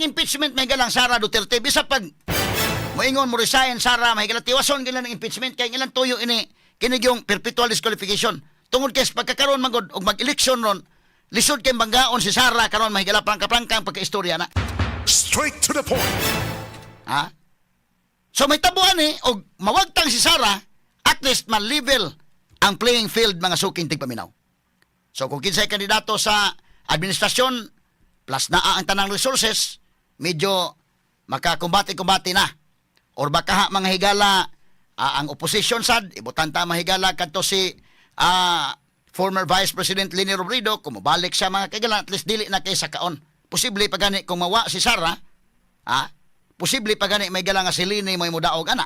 impeachment, may galang Sara Duterte, bisa pag moingon mo resign Sara, may galang tiwason gila ng impeachment kay ilang tuyo ini kini yung perpetual disqualification. Tungod kay sa pagkakaroon magod og mag-election ron, lisod kay banggaon si Sara karon, mahigala, prangka-prangka ang pagkaistorya na. Straight to the point. Ha? So may tabuan eh, og mawagtang si Sara, at least ma-level ang playing field, mga suking tigpaminaw. So kung kinsay kandidato sa administrasyon, plus naa ang tanang resources, medyo makakumbate-kumbate na. Or baka ha, mga higala, ang opposition sad, ibutan ta, mahigala, kadto si former Vice President Leni Robredo, kung mobalik siya, mga kagala, at least dili na kay sa kaon. Posible pa gani kung mawa si Sara, posible pa gani may gala nga si Leni may mudaog ana.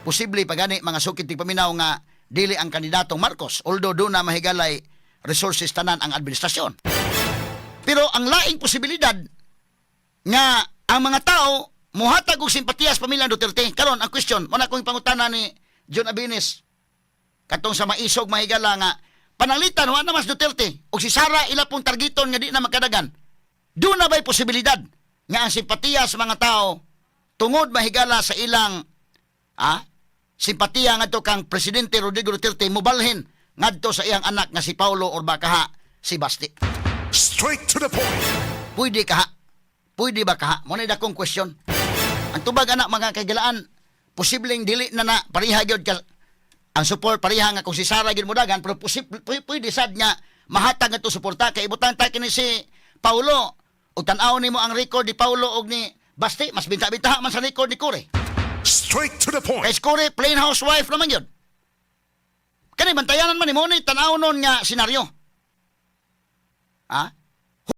Posible pa gani, mga sukit tigpaminaw, nga dili ang kandidatong Marcos, although doon na mahigalay resources tanan ang administrasyon. Pero ang laing posibilidad nga ang mga tao muhatag og simpatiya sa pamilya Duterte. Karon ang question, mo na kong pangutana ni John Abinis katong sa maisog, mahigala, nga pananglitan wa na mas Duterte og si Sara ila pong targeton nga di na makadagan. Doon na ba'y posibilidad nga ang simpatiya sa mga tao tungod mahigala sa ilang simpatiya ngadto kang Presidente Rodrigo Duterte mobalhin ngadto sa iyang anak nga si Paulo or baka ha, si Basti? Straight to the point. Pwede kaha? Pwede ba kaha? Mo na dakong question. Ang tubag anak, mga kaigalaan, posibleng dili na na pareha gyud ka ang support, pareha nga kung si Sara gyud modagan, pero posible pwede sad nga mahatag nga to suporta kay ibutang ta kini si Paulo ug tan-aw nimo ang record ni Paulo og ni Basti, mas binta-bintaha man sa record ni Cory. Straight to the point. Kay si Cory, plain housewife naman yun. Kani bantayanan man nimo ni tan-aw nun nga senaryo. Ha?